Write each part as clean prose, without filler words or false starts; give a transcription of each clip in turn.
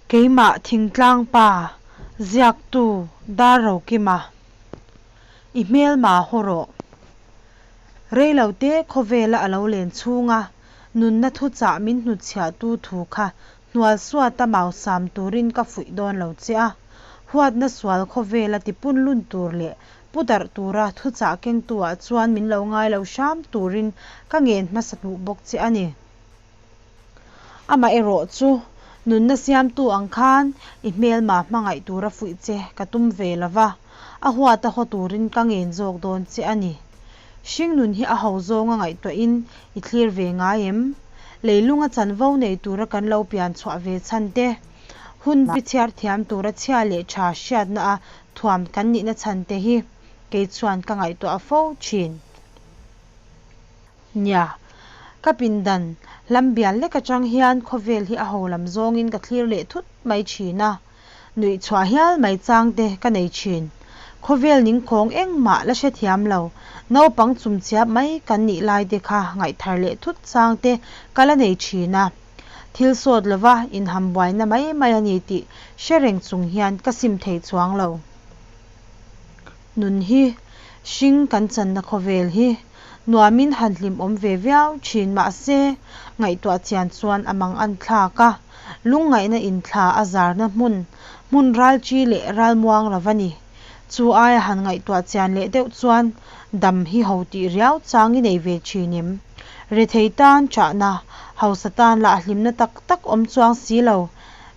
Keimah thingtlang pa, ziaktu Darrokima, i hmelma haw rawh. Reilote khawvela a lo len chhunga nunna thuchah min hnutchhiahtu thu kha hnualsuata mausam turin ka fuih dawn lo che a, huatna sual khawvela tipunlun tur leh pu darh tura thuchah kengtu-ah chuan min lo ngai lo hram turin ka ngen hmasa duh bawk che a ni. Amaherawh chu, nunna siamtu ang khan i hmelma hmangaih tura fuih che ka tum ve lo va, a huata haw turin ka ngen zawk dawn che a ni. Hringnun hi a ho zawnga ngaihtuahin i thlir ve ngai em? Leilunga chanvo nei tura kan lo pian chhuah ve chhan te, hun bi chhiar thiam tura chhia leh tha hriatna a thuam kan nihna chhan te hi kei chuan ka ngaihtuah fo thin. Nia, ka pindan hlam bial lek atang hian khawvel hi a ho lam zawngin ka thlir leh thut mai thin a, nuih chhuah hial mai chang te ka nei thin. Khawvel ningkhawng engmah la hrethiam lo, naupang chumchiap mai kan nih lai te kha ngaihthar leh thut chang te ka la nei thin a. Thil sawt lova inham buaina mai mai a ni tih hre reng chung hian ka sim thei chuang lo. Nun hi, hring kan channa khawvel hi, nuamin han hlimawm ve viau thin mahse, ngaihtuah chian chuan a mang an thlak a, lungngaihna inthla a zarna hmun, hmun ralchi leh ralmuang lo va ni. Chu aia han ngaihtuah chian leh deuh chuan dam hi ho tih riau chang i nei ve thin em? Rethei tan chahna, hausa tan lah hlimna tak tak awm chuang si lo.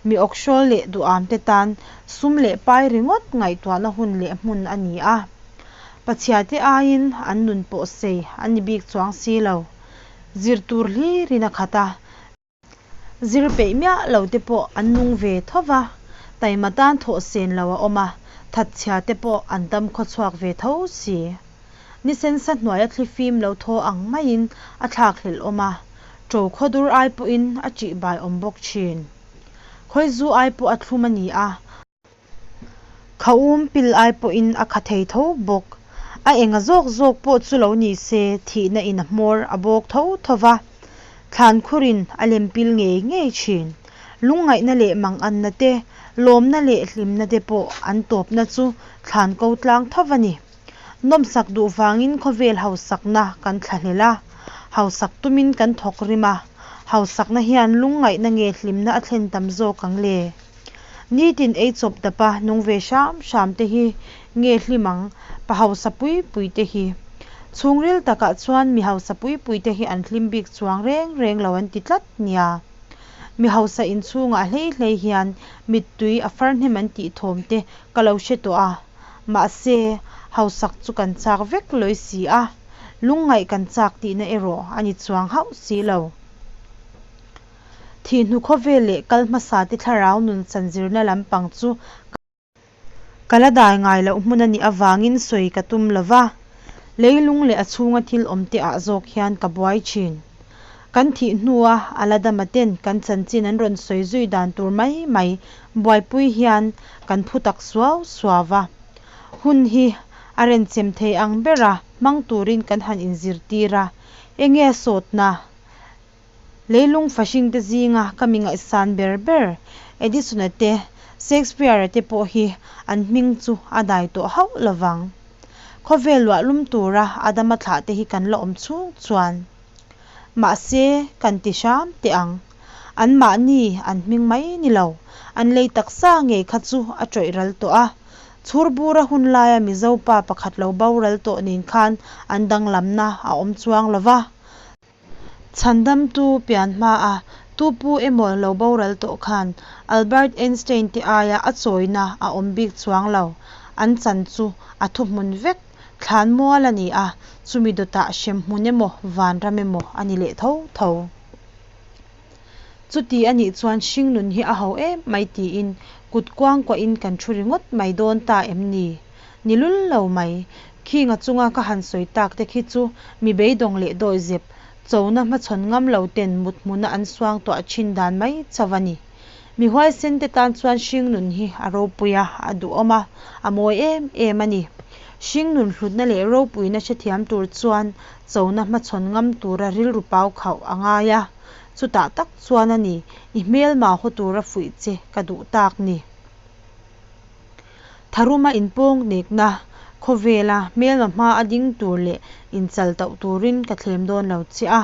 Mi awkhrawl leh duham te tan sum leh pai ringawt ngaihtuahna hun leh hmun a ni a. Pachhiate aiin an nun pawh sei a ni bik chuang si lo. Zir tur hlirin a khat a. Zir peih miah lo te pawh an nung ve tho va, taima tan thawh sen lo a awm a, thatchhia te pawh an dam khawchhuak ve tho si. Ni sensa hnuaia thlifim lo thaw ang maiin a thlak hlelh awm a, ṭo khawdur ai pawhin a ṭihbai awm bawk ṭhin. Khawizu ai pawh a thlum a ni a. Khaum pil ai pawhin a kha thei tho bawk. A enga zawk zawk pawh chu lo ni se thihna in a hmawr a bawk tho tho va, thlan khurin a lem pil ngei ngei thin. Lungngaihna leh manganna te, lawmna leh hlimna te pawh an tawpna chu thlan ko tlang tho va ni. Nawmsak duh vangin khawvel hausakna kan thlahlel a, hausak tumin kan thawk rim a, hausakna hian lungngaihna nge hlimna a thlen tam zawk ang le? Nitin ei chawp dapa nung ve hram hram te hi nge hlim ang, pa hausa pui pui te hi. Chhungril takah chuan mi hausa pui pui te hi an hlim bik chuang reng reng lo an ti tlat nia. Mi hausa inchhungah hlei hlei hian mittui a far hnem an tih thawm te ka lo hre tawh a. Mahse, hausak chu kan chak vek lawi si a, lungngaih kan chak tihna erawh a ni chuang hauh si lo. Thihhnu khawvel leh kal hmasa te thlarau nun chan zirna lampang chu ka la dai ngai loh hmun a nih avangin sawi ka tum lo va, leilung leh a chhunga thil awm te ah zawk hian ka buai thin. Kan thih hnua a la dama ten kan chanchin an rawn sawi zui dan tur mai mai buaipui hian kan phu tak suau suau va. Hun hi a renchem thei ang bera hmang turin kan han inzirtir a, enge sawtna? Leilung fahringte zinga ka mi ngaihsan ber ber Edison-a te, Shakespeare-a te pawh hi an hming chu a dai tawh hauh lovang. Khawvel luah lum tura Adama thlahte hi kan la awm chhung chuan. Mahse, kan ti hram teh ang. Anmahni an hming mai ni lo, an lei taksa ngei kha chu a tawih ral tawh a. Chhurbura hun laia Mizo pa pakhat lo boral tawh nen khan an danglamna a awm chuang lo va. Chhandamtu pian hmaa tu pu emaw lo boral tawh khan Albert Einstein te aia a chawina a awm bik chuang lo. An chan chu a thuhmun vek. Thlan mual a ni a, chumi dawtah hremhmun emaw vanram emaw a ni leh tho tho. Chuti a nih chuan hringnun hi a ho em mai tiin kut kuangkuahin kan thu ringawt mai dawn ta em ni? Ni lul lo mai. Khinga chunga ka han sawi tak te khi chu mi beidawng leh dawihzep, chona hmachhawn ngam lo ten mut hmuna an suangtuah thin dan mai chauh a ni. Mi huaisen te tan chuan hringnun hi a ropui a, a duhawm a, a mawi em em a ni. Hringnun hlutna leh ropuina hrethiam tur chuan chona hmachhawn ngam tura rilru pau khauh a ngai a. Chutah tak chuan a ni, i hmelma haw tura fuih che ka duh tak ni. Tharuma inpawng nekna khawvela hmelma hma a ding tur leh inchaltauh turin ka thlem dawn lo che a.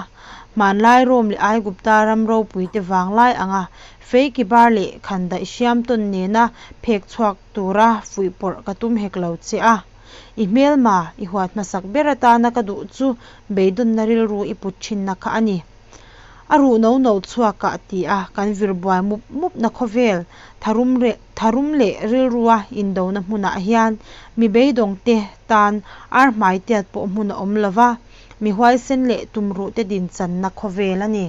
Hmanlai Rome leh Aigupta ram ropuite vanglai anga feiki bar leh khandaih hriam tawn nena phek chhuak tura fuihpawrh ka tum hek lo che a. I hmelma i huat hmasak ber atana ka duh chu beidawnna rilru i put thinna kha a ni. A ruh no no chhuakah ti a kan vir buai mup mupna khawvel tharum tharum leh rilrua indona hmunah hian mi beidawngte tan ar hmai tiat pawh hmun a awm lo va, mi huaisen leh tumruhte dinchanna khawvel a ni.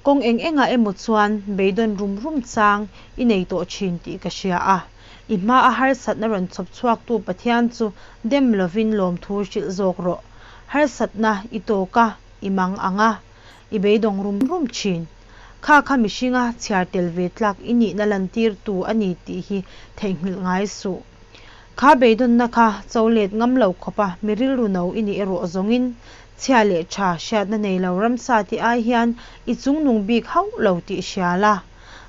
Kawng eng engah emaw chuan beidawn rum rum chang i nei tawh thin tih ka hria a. I hma a harsatna rawn chhawp chhuaktu Pathian chu dem lovin lawmthu hrilh zawk rawh. Harsatna i tawk a, i mang ang a, i beidawng rum rum thin. Kha kha mihringa chhiar tel ve tlak i nihna lantirtu a ni tih hi theihnghilh ngai suh. Kha beidawnna kha cho let ngam lo khawpa mi rilru no i nih erawh zawngin chhia leh tha hriatna nei lo ramsa te ai hian i chungnung bik hauh lo tih hria la.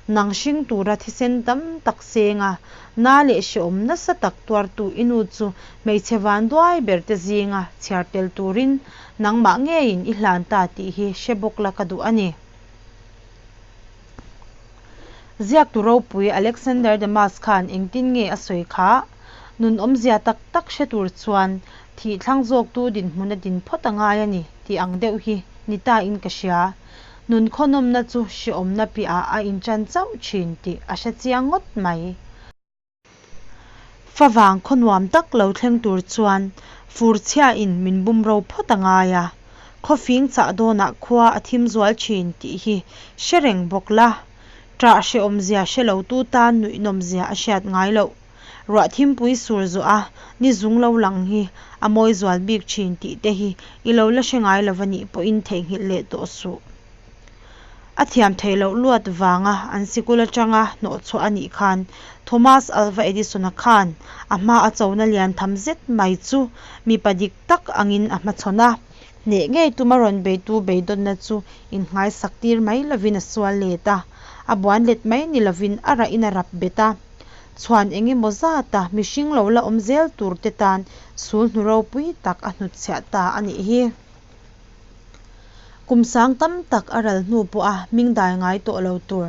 Nang hring tura thisen tam tak senga na leh hrehawm nasa tak tuartu i nu chu hmeichhe vanduai ber te zinga chhiar tel turin nangmah ngeiin i hlan ta tih hi hre bawk la ka duh a ni. Ziaktu ropui Alexander Demas khan engtin nge a sawi kha? Nun awmzia tak tak hre tur chuan thih thlang zawktu dinhmun a din phawt a ngai a ni tih ang deuh hi ni ta in ka hria. Nun khawnawmna chu hrehawmna piahah a inṭan chauh ṭhin tih a hre chiang ngawt mai. Favang khaw nuam tak lo thleng tur chuan fur chhiain min bum ro phawt a ngai a, khawfing chah dawnah khua a thim zual ṭhin tih hi hre reng bawk la. Ṭah hrehawmzia hre lotu tan nuihnawmzia a hriat ngai loh. Ruah thimpui sur zawh a ni zung lo lang hi a mawi zual bik thin tih te hi i lo la hre ngai lova nih pawhin theihnghilh leh tawh suh. A thiam theih loh luat vanga an sikul atanga hnawhchhuah a nih khan Thomas Alva Edison-a khan a hma a chona lian tham zet mai chu mipa dik tak angin a hmachhawn a, hneh ngei tuma rawn beitu beidawnna chu inngaisak tir mai lovin a sual let a, a buan let mai ni lovin a rahin a rap bet a. Chhuan eng emaw zata mihring lo la awm zel tur te tan sul hnu ropui tak a hnutchhiah ta a nih hi. Kum sang tam tak a ral hnu pawha hming dai ngai tawh lo tur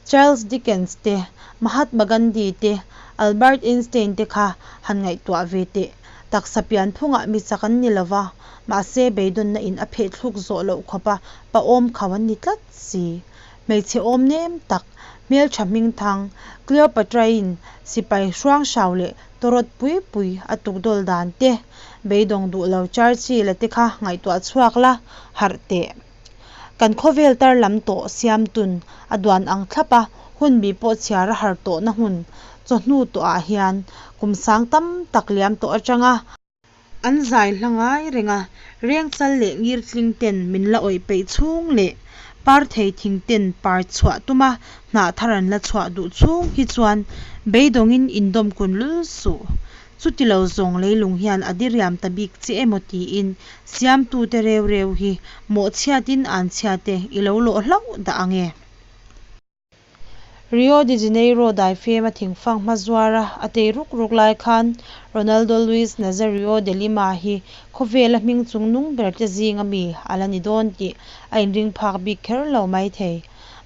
Charles Dickens te, Mahatma Gandhi te, Albert Einstein te kha han ngaihtuah ve teh. Taksa pian phungah mi chak an ni lova, mahse beidawnna in a phehthluk zawh loh khawpa pawhawm khau an ni tlat si. Hmeichhe awm nem tak, hmeltha hmingthang, Cleopatra-in sipai hruanghrau leh tawrawt pui pui a tukdawl dan te, beidawng duh lo Churchill-a te kha ngaihtuah chhuak la, harh teh. Kan khawvel tar lam tawh siamtun a duan ang thlap a, hunbi pawh chhiar a har tawhna hun chawhnu tawhah hian kum sang tam tak liam tawh atanga, An zai hla ngai reng a, rengchal leh ngirtling ten min la awih peih chhung leh par thei thing ten par chhuah tuma hnah thar an la chhuah duh chhung hi chuan beidawngin indawm kun lul suh. Chuti lo zawng leilung hian a diriam ta bik che emaw tiin siamtute reu reu hi mawhchhiatin anchhiate i lo lawh hlauh dah ang e. Rio de Janeiro daifema thingfang hma zuara a tei ruk ruk lai khan Ronaldo Luiz Nazario de Lima hi khawvela hming chungnung ber te zinga mi a la ni dawn tih a inring phak bik kher lo mai thei.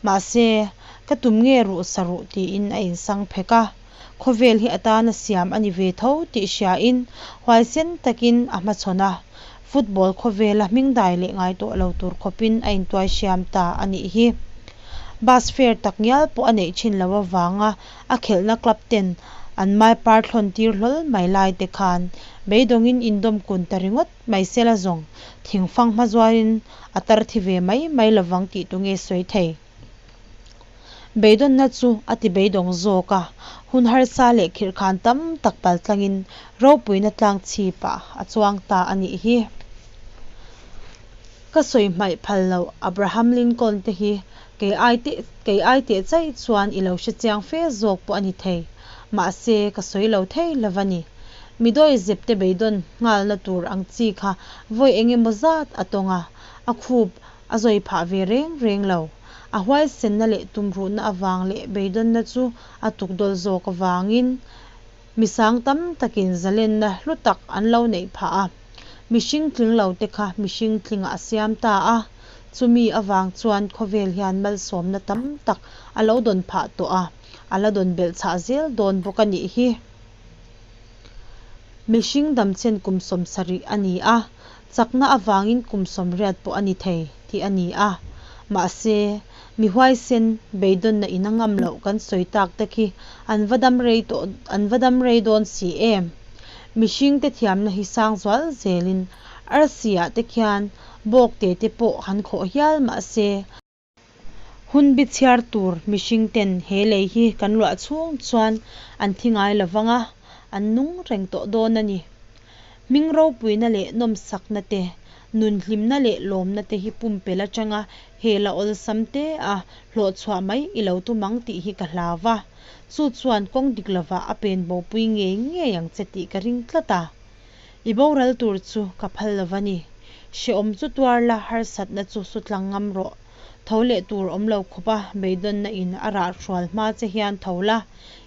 Mahse, ka tum nge ruh sa ruh tiin a insang phek a, khawvel hi atana siam a ni ve tho tih hriain huaisen takin a hmachhawn a, football khawvela hming dai leh ngai tawh lo tur khawpin a intuai hriam ta a nih hi. Bus fare tak ngial pawh a neih thin loh avanga a khelhna club ten an mai par thlawn tir hlawl mai lai te khan beidawngin indawm kun ta ringawt mai sela zawng thingfang hma zuarin a tar thi ve mai mai lovang tih tu nge sawi thei. Beidawnna chu a ti beidawng zawk a, hun harsa leh khirhkhan tam tak paltlangin ropuina tlang chhipah a chuang ta a nih hi. Ka sawi hmaih phal loh Abraham Lincoln te hi kei ai teh kei ai teh chai chuan i lo hre chiang fe zawk pawh a ni thei. Mahse, ka sawi lo thei lo va ni. Mi dawihzep te beidawn nghalna tur ang chi kha vawi eng emaw zat a tawng a, a khup A zawi phah ve reng reng lo. A huaisenna leh tumruhna avang leh beidawnna chu a tukdawl zawk avangin mi sang tam takin zalenna hlu tak an lo neih phah a. Mihring tling lote kha mihring tlingah a siam ta a. Chumi avang chuan khawvel hian malsawmna tam tak a lo dawn phah tawh a, a la dawn belhchhah zel dawn bawk a nih hi. Mihring damchen kum 70 a ni a, chakna avangin kum 80 pawh a ni thei tih a ni a. Mahse, mi huaisen, beidawnna in a ngam loh kan sawi tak te khi an va dam rei tawh an va dam rei dawn si em? Mihringte thiamna hi sang zual zelin arsi ah te khian bawkte te pawh han khawh hial mahse, Hunbi chhiar tur mihring ten he lei hi kan luah chhung chuan an thi ngai lo vang a, an nung reng tawh dawn a ni. Hming ropuina leh nawmsakna te, nun hlimna leh lawmna te hi pumpelh atanga hel a awlsam te a hlawhchhuah mai i lo tum ang tih hi ka hlau va, chu chuan kawng dik lovah a pen bopui ngei ngei ang che tih ka ring tlat a. I boral tur chu ka phal lo va ni. Hrehawm chu tuar la, harsatna chu sutlang ngam rawh. Tho leh tur awm lo khawp a beidawnna in a rah hrual hma che hian tho la,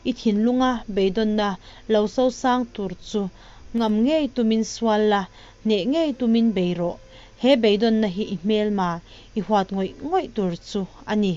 i thinlunga beidawnna lo sosang tur chu ngam ngei tumin sual la, hneh ngei tumin bei rawh. He beidawnna hi i hmelma, i huat ngawih ngawih tur chu a ni.